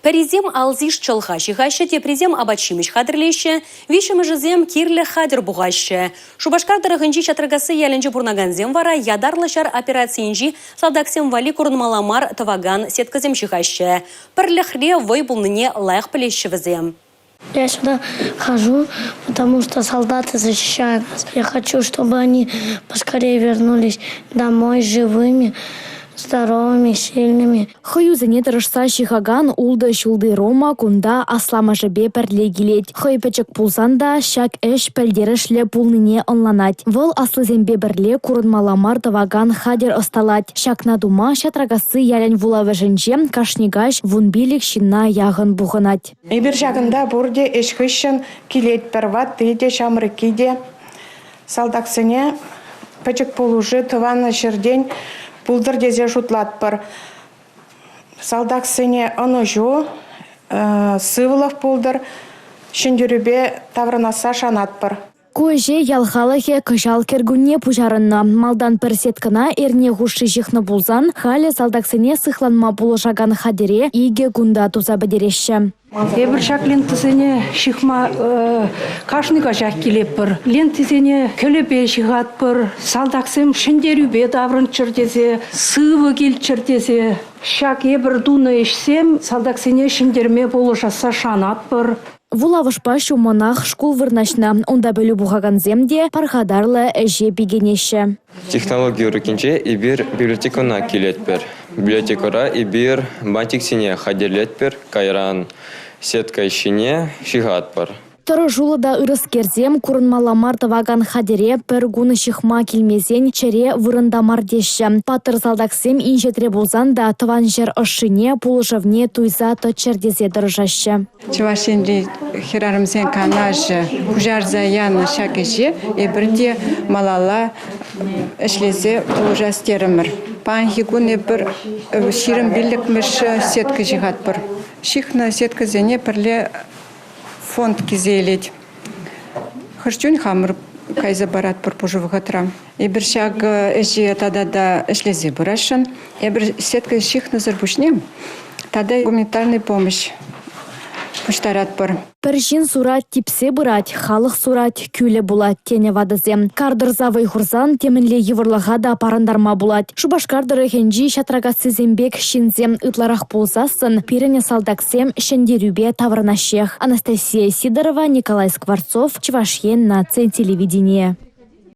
Пӗрисем алсиш-чӑлха ҫыхаҫҫӗ, теприсем апат-ҫимӗҫ хатӗрлеҫҫӗ, виҫҫӗмӗшӗсем кирлӗ хатӗр пухаҫҫӗ. Шупашкар тӑрӑхӗнчи Ҫатракасси ялӗнче пурӑнакансем вара ятарлӑ ҫар операцийӗнчи салтаксем валли курӑнмалла мар тӑвакан сеткӑсем ҫыхаҫҫӗ. Пӗрлӗхре вӑй пулнине лайӑх пӗлеҫҫӗ вӗсем. Я сюда хожу, потому что солдаты защищают нас. Я хочу, чтобы они поскорее вернулись домой живыми, здоровыми, сильными. Хӑюсене тӑрӑшса ҫыхакан ултӑ ҫулти Рома кунта асламӑшӗпе пӗрле килет. Хӑй пӗчӗк пулсан та ҫак ӗҫ пӗлтерӗшлӗ пулнине ӑнланать. Вӑл аслисемпе пӗрле курӑнмалла мар тӑвакан хатӗр ӑсталать. Ҫакна тума Ҫатракасси ялӗн вулавӑшӗнче кашни каҫ 15 ҫынна яхӑн пухӑнать. Эпир ҫакӑнта пурте ӗҫ хыҫҫӑн килетпӗр, ватти те, ҫамрӑкки те. Салтаксене пӗчӗк пулӑшу тӑван ҫӗртен пултӑр тесе шутлатпӑр. Салтаксене ӑнӑҫу, сывлӑх пултӑр, ҫӗнтерӳпе таврӑнасса шанатпӑр. Ку ӗҫе ял халӑхӗ кӑҫал кӗркунне пуҫарӑннӑ. Малтан пӗр сеткӑна эрне хушши ҫыхнӑ пулсан, халӗ салтаксене сыхланма пулӑшакан хатӗре 2 кунта туса пӗтереҫҫӗ. Эпир ҫак лентӑсене ҫыхма кашни каҫах килетпӗр. Лентисене кӗлӗпе ҫыхатпӑр. Салтаксем ҫӗнтерӳпе таврӑнччӑр тесе, сывӑ килччӗр тесе. Ҫак эпир тунӑ ӗҫсем салтаксене ҫӗнтерме пулӑшасса шанатпӑр. Вулавӑшпа ҫуммӑнах шкул вырнаҫнӑ. Унта пӗлӳ пухакансем те пархатарлӑ ӗҫе пикенеҫҫӗ. Технологи урокӗнче эпир библиотекӑна килетпӗр. Библиотекӑра эпир бантиксене хатӗрлетпӗр, кайран сетка ҫине ҫыхатпӑр. Тӑрӑшуллӑ та ырӑскерсем курӑнмалла мар тӑвакан хатӗре пӗр кун ҫыхма килмесен чӗре вырӑнта мар теҫҫӗ. Паттӑр салтаксем инҫетре пулсан та тӑван ҫӗр ӑшшине, пулӑшӑвне туйса тӑччӑр тесе тӑрӑшаҫҫӗ. Чӑваш Енри хӗрарӑмсен канашӗ пуҫарса янӑ ҫак ӗҫе эпир те малалла ӗҫлесе пулӑшас терӗмӗр. Паянхи кун эпир 25-мӗш сетка ҫыхатпӑр. Ҫыхнӑ сеткӑсене пӗрле фонд килсе илет. Хӑш чун хамӑр кайса паратпӑр пушӑ вӑхӑтра. Эпир ҫак ӗҫе тата та ӗҫлесе пырасшӑн. Эпир сетка ҫыхнӑсӑр пуҫне тата гуманитарный помощь пуҫтаратпӑр. Пӗр ҫын сурать типсе пырать, халӑх сурать кӳлӗ пулать, тенӗ ватӑсем. Кар тӑрса вӑй хурсан темӗнле йывӑрлӑха та парӑнтарма пулать. Шупашкар тӑрӑхӗнчи Ҫатракассисем пек ҫынсем ытларах пулсассӑн пирӗн салтаксем ҫӗнтерӳпе таврӑнаҫҫех. Анастасия Сидорова, Николай Скворцов, Чӑваш Ен наци телевиденийӗ.